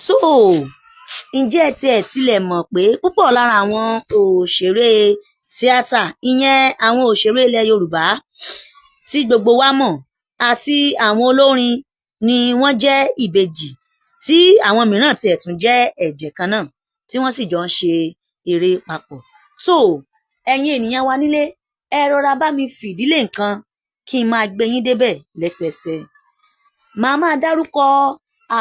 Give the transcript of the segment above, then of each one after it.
Tó ǹjẹ́ ẹ tiẹ̀ tilẹ̀ mọ̀ pé púpọ̀ lára àwọn òṣèré tíátà, ìyẹn àwọn òṣèré ilẹ̀ Yorùbá tí gbogbo wa mọ̀, àti àwọn olórin ni wọ́n jẹ́ ìbejì, tí àwọn mìíràn tiẹ̀ tún jẹ́ ẹ̀jẹ̀ kan náà tí wọ́n sì jọ ń ṣe eré papọ̀. Tó ẹ̀yin ènìyàn wa nílé, ẹ rọra bá mi fìdílé nǹkan kí n máa gbé yín débẹ̀ lẹ́sẹẹsẹ. Màá máa dárúkọ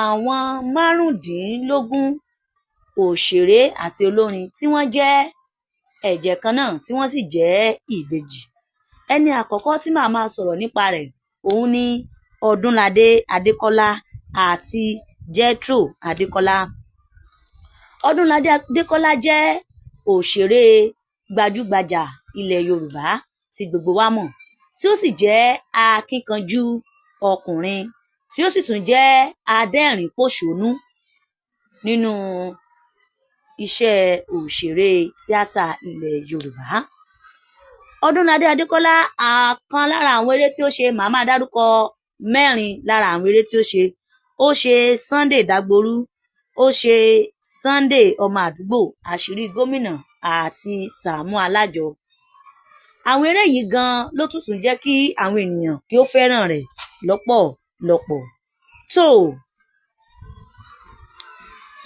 àwọn 15 òṣèré àti olórin tí wọ́n jẹ́ ẹ̀jẹ̀ kan náà tí wọ́n sì jẹ́ ìbejì. Ẹni àkọ́kọ́ tí màá máa sọ̀rọ̀ nípa rẹ̀ òun ni Ọdúnladé Adékọ́lá àti Jethro Adékọ́lá. Ọdúnladé Adékọ́lá jẹ́ òṣèré gbajúgbajà ilẹ̀ Yorùbá tí gbogbo wa mọ̀, tí ó sì jẹ́ akíkanjú ọkùnrin, tí ó sì tún jẹ́ adẹ́rìn-pòṣónú nínú iṣẹ́ òṣèré tíátà ilẹ̀ Yorùbá. Ọdúnladé Adékọ́lá, àkan lára àwọn eré tí ó ṣe, màá máa dárúkọ 4 lára àwọn eré tí ó ṣe. Ó ṣe Sunday Dagboru, ó ṣe Sunday Ọmọ Àdúgbò, Àṣírí Gómìnà àti Sàámú Alájọ. Àwọn eré yìí gan ló tún tún jẹ́ kí àwọn ènìyàn kí ó fẹ́ràn rẹ̀ lọ́pọ̀lọpọ̀. Tó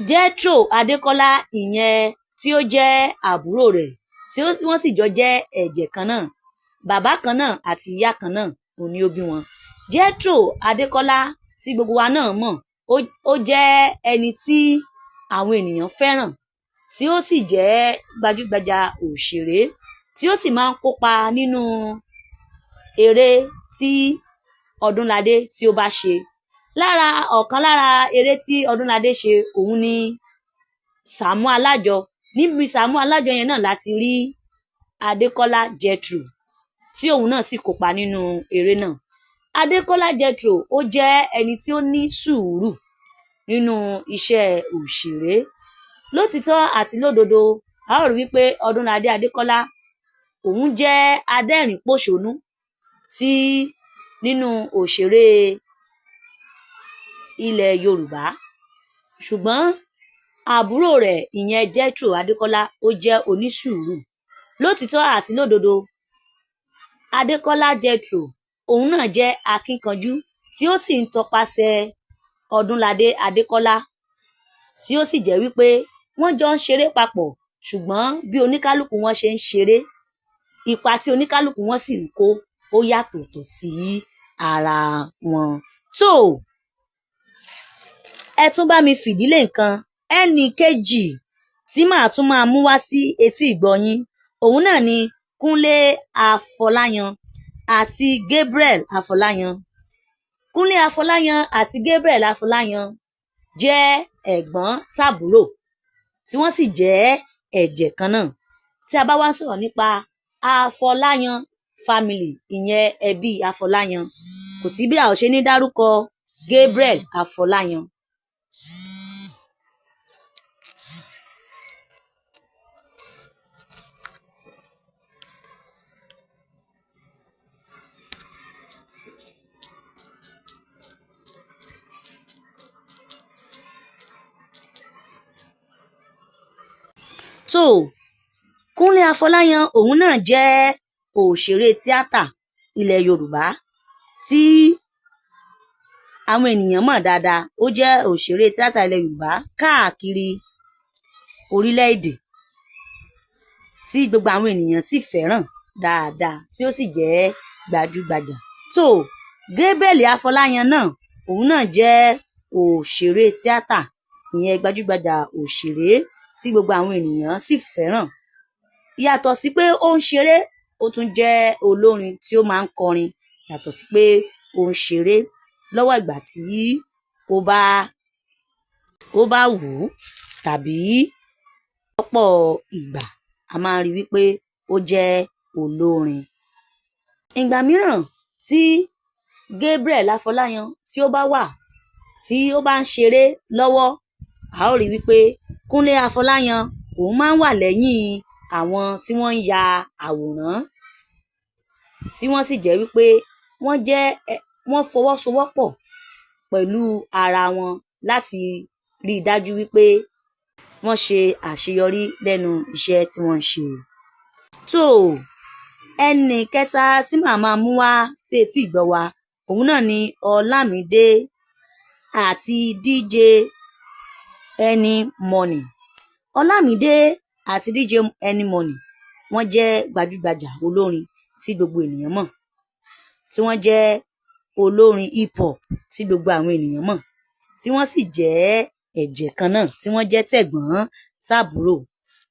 Jethro Adékọ́lá, ìyẹn tí ó jẹ́ àbúrò rẹ̀, tí wọ́n sì jọ jẹ́ ẹ̀jẹ̀ kan náà, bàbá kan náà àti ìyá kan náà, òun ni ó bí wọn. Jethro Adékọ́lá tí gbogbo wa náà mọ̀, ó jẹ́ ẹni tí àwọn ènìyàn fẹ́ràn, tí ó sì jẹ́ gbajúgbajà òṣèré, tí ó sì máa ń kópa nínú eré tí Ọdúnladé tí ó bá ṣe. Lára ọ̀kan lára eré tí Ọdúnladé ṣe òun ni Sàámú Alájọ. Níbi Sàámú Alájọ yẹn náà láti rí Adékọ́lá Jethro tí òun náà sì kópa nínú eré náà. Adékọ́lá Jethro ó jẹ́ ẹni tí ó ní sùúrù nínú iṣẹ́ òṣèré. Lótìtọ́ àti lódodo, a ó rí wípé Ọdúnladé Adékọ́lá òun jẹ́ adẹ́rìn-pòṣónú tí nínú òṣèré ilẹ̀ Yorùbá. Ṣùgbọ́n àbúrò rẹ̀, ìyẹn Jethro Adékọ́lá, ó jẹ́ onísùúrù. Lótìtọ́ àti lódodo, Adékọ́lá Jethro òun náà jẹ́ akíkanjú tí ó sì ń tọpasẹ̀ Ọdúnladé Adékọ́lá, tí ó sì jẹ́ wípé wọ́n jọ ń ṣeré papọ̀. Ṣùgbọ́n bí oníkálukú wọn ṣe ń ṣeré, ipa tí oníkálukú wọn sì ń kó ó yàtọ̀tọ̀ sí ara wọn. Tó ẹ tún bá mi fìdílé nǹkan. Ẹni kejì tí màá tún máa mú wá sí etí ìgbọ́ yín, òun náà ni Kúnlé Afọláyan àti Gabriel Afọláyan. Kúnlé Afọláyan àti Gabriel Afọláyan jẹ́ ẹ̀gbọ́n tàbúrò tí wọ́n sì jẹ́ ẹ̀jẹ̀ kan náà. Tí a bá wá ń sọ̀rọ̀ nípa Afọláyan family, ìyẹn ẹbí Afọláyan, kò sí bí a ò ṣe ní dárúkọ Gabriel Afọláyan. Tó Kúnlé Afọláyan òun náà jẹ́ òṣèré tíátà ilẹ̀ Yorùbá tí àwọn ènìyàn mọ̀ dáadáa. Ó jẹ́ òṣèré tíátà ilẹ̀ Yorùbá káàkiri orílẹ̀-èdè tí gbogbo àwọn ènìyàn sì fẹ́ràn dáadáa, tí ó sì jẹ́ gbajúgbajà. Tó Gabriel Afọláyan náà òun náà jẹ́ òṣèré tíátà, ìyẹn gbajúgbajà òṣèré tí gbogbo àwọn ènìyàn sì fẹ́ràn. Yàtọ̀ sí pé ó ń ṣeré, ó tún jẹ́ olórin tí ó máa ń kọrin. Yàtọ̀ sí pé ó ń ṣeré lọ́wọ́ ìgbà tí ó bá wù ú tàbí lọ́pọ̀ ìgbà, a máa ń rí wípé ó jẹ́ olórin. Ìgbà mìíràn tí Gabriel Afọláyan tí ó bá wà, tí ó bá ń ṣeré lọ́wọ́, a ó rí wípé Kúnlé Afọláyan òun máa ń wà lẹ́yìn àwọn tí wọ́n ń ya àwòrán, tí wọ́n sì jẹ́ wípé wọ́n fọwọ́sowọ́pọ̀ pẹ̀lú ara wọn láti rí i dájú wípé wọ́n ṣe àṣeyọrí lẹ́nu iṣẹ́ tí wọ́n ń ṣe. Tó ẹnì kẹta tí màá máa mú wá sí etí ìgbọ́ wa, òun náà ni Ọlámídé àti DJ Any Money. Ọlámídé àti DJ Any Money, wọ́n jẹ́ gbajúgbajà olórin tí gbogbo ènìyàn mọ̀, tí wọ́n jẹ́ olórin hip hop tí gbogbo àwọn ènìyàn mọ̀, tí wọ́n sì jẹ́ ẹ̀jẹ̀ kan náà, tí wọ́n jẹ́ tẹ̀gbọ́n tàbúrò.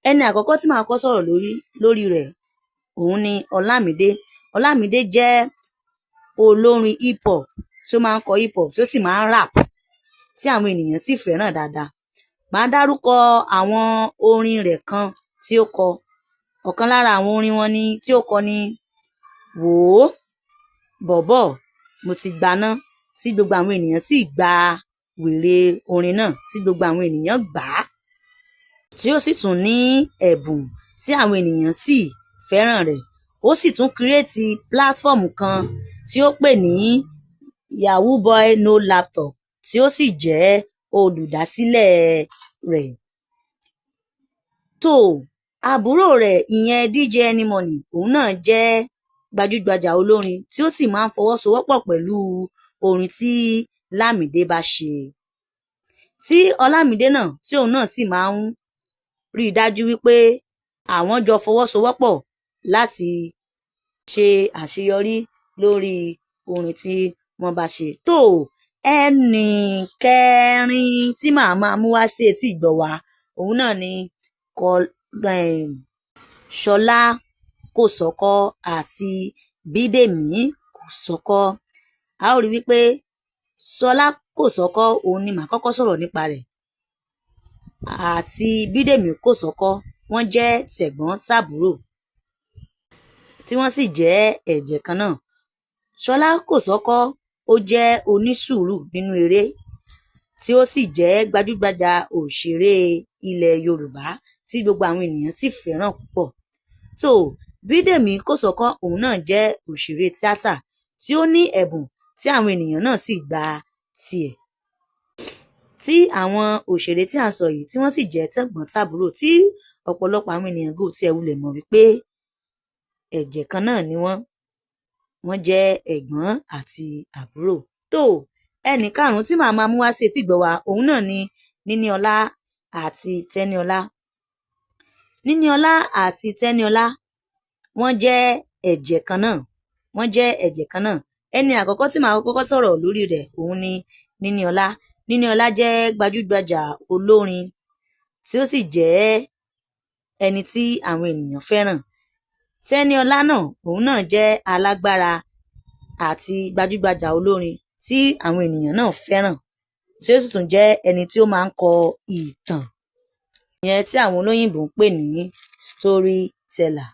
Ẹni àkọ́kọ́ tí màá kọ́ sọ̀rọ̀ lórí rẹ̀, òun ni Ọlámídé. Ọlámídé jẹ́ olórin hip hop tí ó máa ń kọ hip hop, tí ó sì máa ń rap, tí àwọn ènìyàn sì fẹ́ràn dáadáa. Màá dárúkọ àwọn orin rẹ̀ kan tí ó kọ. Ọ̀kan lára àwọn orin wọn ni tí ó kọ ni "Wò ó Bọ̀bọ́ Mo Ti Gbaná", tí gbogbo àwọn ènìyàn sì gba wèrè orin náà, tí gbogbo àwọn ènìyàn gbà á, tí ó sì tún ní ẹ̀bùn tí àwọn ènìyàn sì fẹ́ràn rẹ̀. Ó sì tún create platform kan tí ó pè ní Yahoo Boy No Laptop, tí ó sì jẹ́ olùdásílẹ̀ rẹ̀. Tó àbúrò rẹ̀, ìyẹn DJ Any Money, òun náà jẹ́ gbajúgbajà olórin tí ó sì máa ń fọwọ́sowọ́pọ̀ pẹ̀lú orin tí Lámìdé bá ṣe. Tí Ọlámídé náà, tí òun náà sì máa ń rí i dájú wípé àwọn jọ fọwọ́sowọ́pọ̀ láti ṣe àṣeyọrí lórí orin tí wọ́n bá ṣe. Tó ẹnì kẹrin tí màá máa mú wá sí etí ìgbọ́ wa, òun náà ni Ṣọlá Kòsọ́kọ́ àti Bídèmí Kòsọ́kọ́. A ó rí wípé Ṣọlá Kòsọ́kọ́, òun ni màá kọ́kọ́ sọ̀rọ̀ nípa rẹ̀, àti Bídèmí Kòsọ́kọ́, wọ́n jẹ́ tẹ̀gbọ́n tàbúrò tí wọ́n sì jẹ́ ẹ̀jẹ̀ kan náà. Ṣọlá Kòsọ́kọ́, ó jẹ́ onísùúrù nínú eré, tí ó sì jẹ́ gbajúgbajà òṣèré ilẹ̀ Yorùbá tí gbogbo àwọn ènìyàn sì fẹ́ràn púpọ̀. Tó Bídèmí Kòsọ́kọ́, òun náà jẹ́ òṣèré tíátà tí ó ní ẹ̀bùn, tí àwọn ènìyàn náà sì gba tiẹ̀. Tí àwọn òṣèré tí à ń sọ yìí, tí wọ́n sì jẹ́ tẹ̀gbọ́n tàbúrò, tí ọ̀pọ̀lọpọ̀ àwọn ènìyàn gò tí ẹ wulẹ̀ mọ̀ wípé ẹ̀jẹ̀ kan náà ni wọ́n, wọ́n jẹ́ ẹ̀gbọ́n àti àbúrò. Tó ẹnì karùn-ún tí màá máa mú wá sí etí ìgbọ́ wa, òun náà ni Níníọlá àti Tẹ́níọlá. Níníọlá àti Tẹ́níọlá, wọ́n jẹ́ ẹ̀jẹ̀ kan náà, wọ́n jẹ́ ẹ̀jẹ̀ kan náà. Ẹni àkọ́kọ́ tí màá kọ́kọ́ sọ̀rọ̀ lórí rẹ̀, òun ni Níníọlá. Níníọlá jẹ́ gbajúgbajà olórin tí ó sì jẹ́ ẹni tí àwọn ènìyàn fẹ́ràn. Tẹ́níọlá náà, òun náà jẹ́ alágbára àti gbajúgbajà olórin tí àwọn ènìyàn náà fẹ́ràn, tí ó sì tún jẹ́ ẹni tí ó máa ń kọ ìtàn, ìyẹn tí àwọn olóyìnbo ń pè ní storyteller.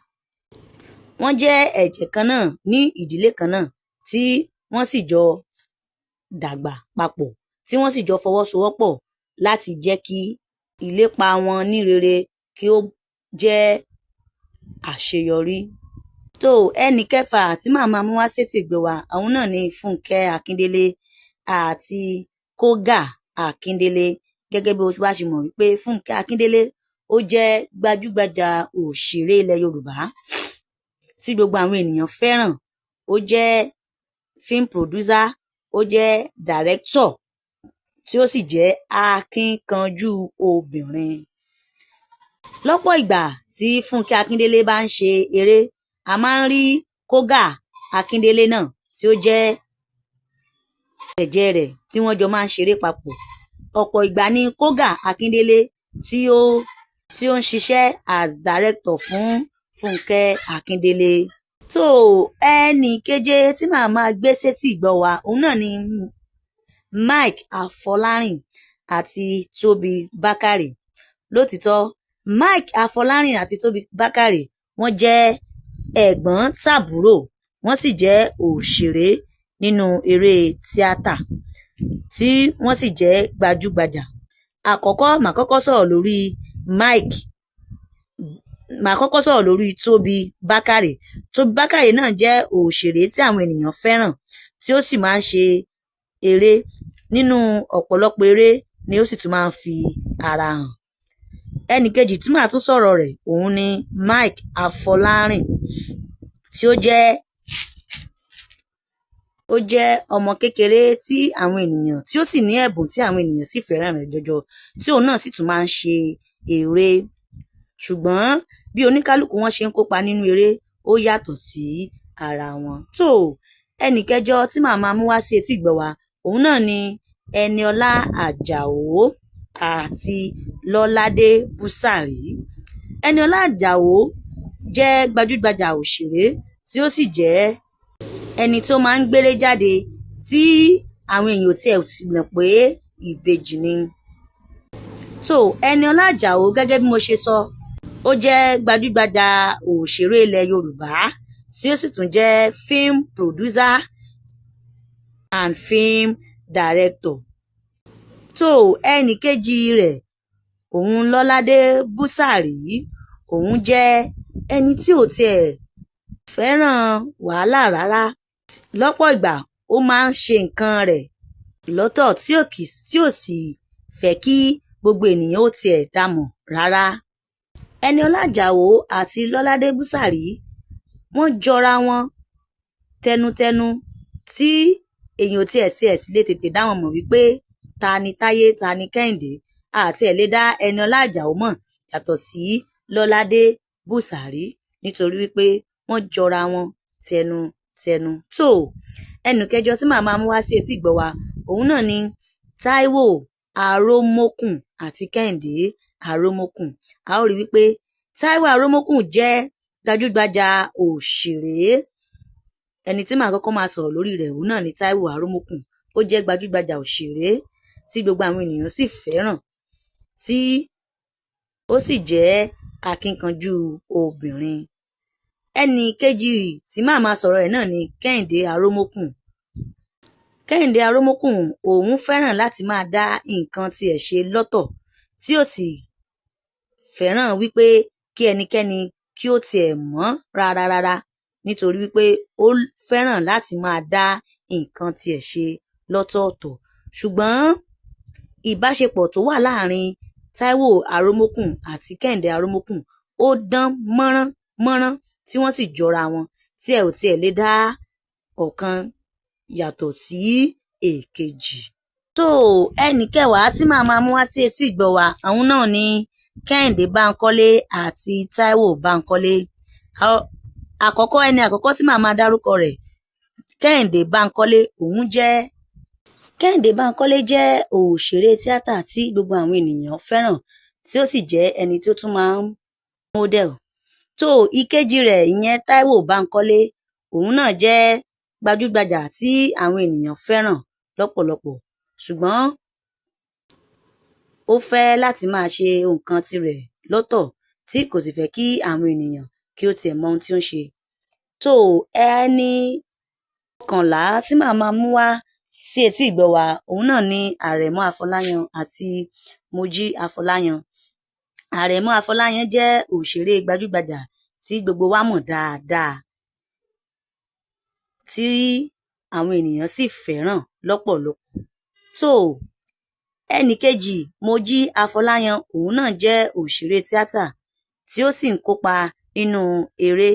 Wọ́n jẹ́ ẹ̀jẹ̀ kan náà ní ìdílé kan náà, tí wọ́n sì jọ dàgbà papọ̀, tí wọ́n sì jọ fọwọ́sowọ́pọ̀ láti jẹ́ kí ìlépa wọn ní rere kí ó jẹ́ àṣeyọrí. Tó ẹnì kẹfà tí màá máa mú wá sétí ìgbọ́ wa, òun náà ni Fúnkẹ́ Akíndélé àti Kógà Akíndélé. Gẹ́gẹ́ bí o bá ṣe mọ̀ wípé Fúnkẹ́ Akíndélé, ó jẹ́ gbajúgbajà òṣèré ilẹ̀ Yorùbá tí gbogbo àwọn ènìyàn fẹ́ràn. Ó jẹ́ film producer, ó jẹ́ director, tí ó sì jẹ́ akíkanjú obìnrin. Lọ́pọ̀ ìgbà tí Fúnkẹ́ Akíndélé bá ń ṣe eré, a máa ń rí Kógà Akíndélé náà, tí ó jẹ́ ẹ̀jẹ̀ rẹ̀, tí wọ́n jọ máa ń ṣeré papọ̀. Ọ̀pọ̀ ìgbà ni Kógà Akíndélé tí ó ń ṣiṣẹ́ as director fún Fúnkẹ́ Akíndélé. Tó ẹnì keje tí màá máa gbé sétí ìgbọ́ wa, òun náà ni Mike Afọlárìn àti Tóbi Bákàrè. Lótìtọ́, Mike Afọlárìn àti Tóbi Bákàrè, wọ́n jẹ́ ẹ̀gbọ́n tàbúrò, wọ́n sì jẹ́ òṣèré nínú eré tíátà tí wọ́n sì jẹ́ gbajúgbajà. Àkọ́kọ́, màá kọ́kọ́ sọ̀rọ̀ lórí Mike, màá kọ́kọ́ sọ̀rọ̀ lórí Tóbi Bákàrè. Tóbi Bákàrè náà jẹ́ òṣèré tí àwọn ènìyàn fẹ́ràn, tí ó sì máa ń ṣe eré nínú ọ̀pọ̀lọpọ̀ eré. ni ó sì tún máa ń fi ara hàn. Ẹnì kejì tí màá tún sọ̀rọ̀ rẹ̀, òun ni Mike Afọlárìn, tí ó jẹ́ ọmọ kékeré tí àwọn ènìyàn tí ó sì ní ẹ̀bùn, tí àwọn ènìyàn sì fẹ́ràn rẹ̀ jọjọ, tí òun náà sì tún máa ń ṣe eré. Ṣùgbọ́n bí oníkálukú wọn ṣe ń kópa nínú eré, ó yàtọ̀ sí ara wọn. Tó ẹnì kẹjọ tí màá máa mú wá sí etí ìgbọ́ wa, òun náà ni Ẹniọlá Àjàó àti Lọ́ládé Búsàrí. Ẹniọlá Àjàó jẹ́ gbajúgbajà òṣèré, tí ó sì jẹ́ ẹni tó máa ń gbére jáde, tí àwọn èèyàn ò tiẹ̀ sì mọ̀ pé ìbejì ni. Tó Ẹniọlá Àjàó, gẹ́gẹ́ bí mo ṣe sọ, ó jẹ́ gbajúgbajà òṣèré ilẹ̀ Yorùbá, tí ó sì tún jẹ́ film producer and film director. Tó ẹnì kejì rẹ̀, òun Lọ́ládé Búsàrí, òun jẹ́ ẹni tí ò tiẹ̀ fẹ́ràn wàhálà rárá. Lọ́pọ̀ ìgbà, ó máa ń ṣe nǹkan rẹ̀ lọ́tọ̀, tí ò sì fẹ́ kí gbogbo ènìyàn ó tiẹ̀ dá mọ̀ rárá. Ẹniọlá Àjàó àti Lọ́ládé Búsàrí, wọ́n jọra wọn tẹnutẹnu, tí èèyàn ò tiẹ̀ sì lè tètè dá wọn mọ̀ wípé ta ni Táyé, ta ni Kẹ́hìndé. Àti ẹ̀ lè dá Ẹniọlá Àjàó mọ̀ yàtọ̀ sí Lọ́ládé Búsàrí, nítorí wípé wọ́n jọra wọn tẹnutẹnu. Tó ẹnì kẹjọ tí màá máa mú wá sí etí ìgbọ́ wa, òun náà ni Táíwò Àròmọkùn àti Kẹ́hìndé Àròmọkùn. A ó rí wípé Táíwò Àròmọkùn jẹ́ gbajúgbajà òṣèré. Ẹni tí màá kọ́kọ́ máa sọ̀rọ̀ lórí rẹ̀, òun náà ni Táíwò Àròmọkùn. Ó jẹ́ gbajúgbajà òṣèré tí gbogbo àwọn ènìyàn sì fẹ́ràn, tí ó sì jẹ́ akínkanjú obìnrin. Ẹnì kejì tí màá máa sọ̀rọ̀ rẹ̀ náà ni Kẹ́hìndé Àròmọkùn. Kẹ́hìndé Àròmọkùn, òun fẹ́ràn láti máa dá nǹkan tiẹ̀ ṣe lọ́tọ̀, tí ó sì fẹ́ràn wípé kí ẹnikẹ́ni kí ó tiẹ̀ mọ̀ rárá rárá, nítorí wípé ó fẹ́ràn láti máa dá nǹkan tiẹ̀ ṣe lọ́tọ̀ọ̀tọ̀. Ṣùgbọ́n ìbáṣepọ̀ tó wà láàrin Táíwò Àròmọkùn àti Kẹ́hìndé Àròmọkùn, ó dán mọ́rán mọ́rán, tí wọ́n sì jọra wọn, tí ẹ ò tiẹ̀ lè dá ọ̀kan yàtọ̀ sí èkejì. Tó ẹnì kẹwàá tí màá máa mú wá sí etí ìgbọ́ wa, àwọn náà ni Kẹ́hìndé Báńkọ́lé àti Táíwò Báńkọ́lé. Àkọ́kọ́, ẹni àkọ́kọ́ tí màá máa dárúkọ rẹ̀, Kẹ́hìndé Báńkọ́lé. Òun jẹ́ Kẹ́hìndé Báńkọ́lé jẹ́ òṣèré tíátà tí gbogbo àwọn ènìyàn fẹ́ràn, tí ó sì jẹ́ ẹni tí ó tún máa ń model. Tó ìkejì rẹ̀, ìyẹn Táíwò Báńkọ́lé, òun náà jẹ́ gbajúgbajà tí àwọn ènìyàn fẹ́ràn lọ́pọ̀lọpọ̀, ṣùgbọ́n ó fẹ́ láti máa ṣe nǹkan tirẹ̀ lọ́tọ̀, tí kò sì fẹ́ kí àwọn ènìyàn kí ó tiẹ̀ mọ ohun tí ó ń ṣe. Tó ẹni kọkànlá tí màá máa mú wá sí etí ìgbọ́ wa, òun náà ni Àrẹ̀mú Afọláyan àti Mojí Afọláyan. Àrẹ̀mú Afọláyan jẹ́ òṣèré gbajúgbajà tí gbogbo wa mọ̀ dáadáa, tí àwọn ènìyàn sì fẹ́ràn lọ́pọ̀lọpọ̀. Tó ẹnì kejì, Mojí Afọláyan, òun náà jẹ́ òṣèré tíátà, tí ó sì ń kópa nínú eré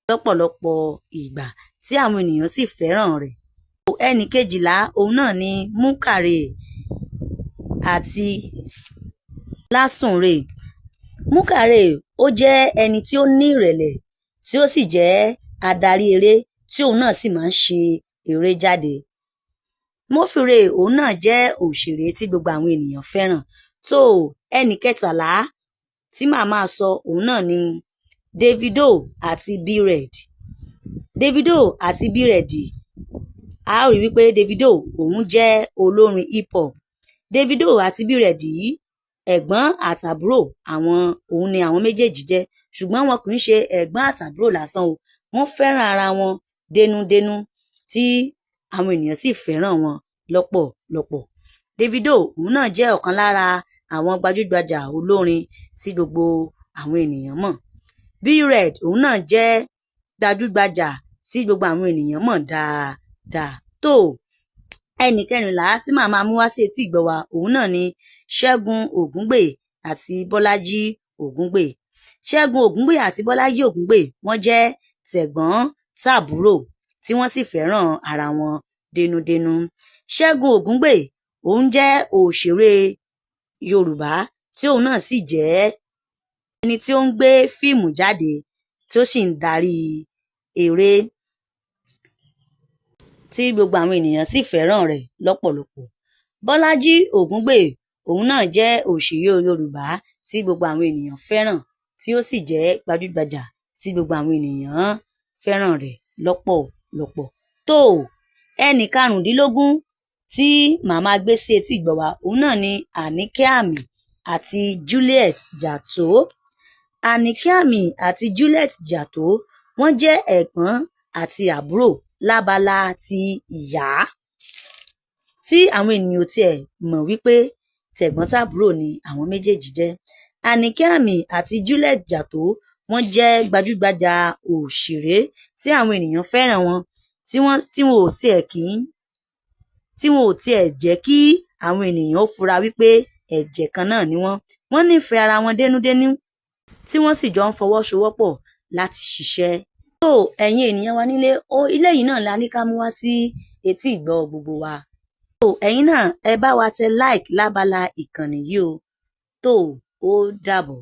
lọ́pọ̀lọpọ̀ ìgbà, tí àwọn ènìyàn sì fẹ́ràn rẹ̀. Ẹnì kejìlá, òun náà ni Múkàrè àti Lásùnrè. Múkàrè, ó jẹ́ ẹni tí ó ní ìrẹ̀lẹ̀, tí ó sì jẹ́ adarí eré, tí òun náà sì máa ń ṣe eré jáde. Mọ́fìrè, òun náà jẹ́ òṣèré tí gbogbo àwọn ènìyàn fẹ́ràn. Tó ẹnì kẹtàlá tí màá máa sọ, òun náà ni Davido àti B-Red. Davido àti B-Red, a ó rí wípé Davido, òun jẹ́ olórin hip hop. Davido àti B-Red yìí, ẹ̀gbọ́n àtàbúrò àwọn òun ni àwọn méjèèjì jẹ́, ṣùgbọ́n wọn kì í ṣe ẹ̀gbọ́n àtàbúrò lásán o. Wọ́n fẹ́ràn ara wọn dénúdénú, tí àwọn ènìyàn sì fẹ́ràn wọn lọ́pọ̀lọpọ̀. Davido, òun náà jẹ́ ọ̀kan lára àwọn gbajúgbajà olórin tí gbogbo àwọn ènìyàn mọ̀. B-Red, òun náà jẹ́ gbajúgbajà tí gbogbo àwọn ènìyàn mọ̀ dáadáa. Tó Ẹnì kẹrìnlá tí màá máa mú wá sí etí ìgbọ́ wa, òun náà ni Ṣẹ́gun Ògúngbè àti Bọ́lájí Ògúngbè. Ṣẹ́gun Ògúngbè àti Bọ́lájí Ògúngbè, wọ́n jẹ́ tẹ̀gbọ́n tàbúrò tí wọ́n sì fẹ́ràn ara wọn dénúdénú. Ṣẹ́gun Ògúngbè, òun jẹ́ òṣèré Yorùbá tí òun náà sì jẹ́ ẹni tí ó ń gbé fíìmù jáde, tí ó sì ń darí eré, tí gbogbo àwọn ènìyàn sì fẹ́ràn rẹ̀ lọ́pọ̀lọpọ̀. Bọ́lájí Ògúngbè, òun náà jẹ́ òṣèré Yorùbá tí gbogbo àwọn ènìyàn fẹ́ràn, tí ó sì jẹ́ gbajúgbajà tí gbogbo àwọn ènìyàn fẹ́ràn rẹ̀ lọ́pọ̀lọpọ̀. Tó, ẹnì karùndínlógún tí màá máa gbé sí etí ìgbọ́ wa, òun náà ni Àníkẹ́ Àmì àti Juliet Jatau. Àníkẹ́ Àmì àti Juliet Jatau, wọ́n jẹ́ ẹ̀gbọ́n àti àbúrò lábala ti ìyá, tí àwọn ènìyàn ò tiẹ̀ mọ̀ wípé tẹ̀gbọ́n-tàbúrò ni àwọn méjèèjì jẹ́. Àníkẹ́ Àmì àti Juliet Jatau, wọ́n jẹ́ gbajúgbajà òṣèré tí àwọn ènìyàn fẹ́ràn wọn, tí wọn ò tiẹ̀ jẹ́ kí àwọn ènìyàn ó fura wípé ẹ̀jẹ̀ kan náà ni wọ́n. Wọ́n nífẹ̀ẹ́ ara wọn dénúdénú, tí wọ́n sì jọ ń fọwọ́sowọ́pọ̀ láti ṣiṣẹ́. Tó, ẹ̀yin ènìyàn wa nílé, ilé yìí náà la ní ká mú wá sí etí ìgbọ́ gbogbo wa. Tó, ẹ̀yin náà, ẹ bá wa tẹ like lábala ìkànnì yìí o. Tó, ó dàbọ̀.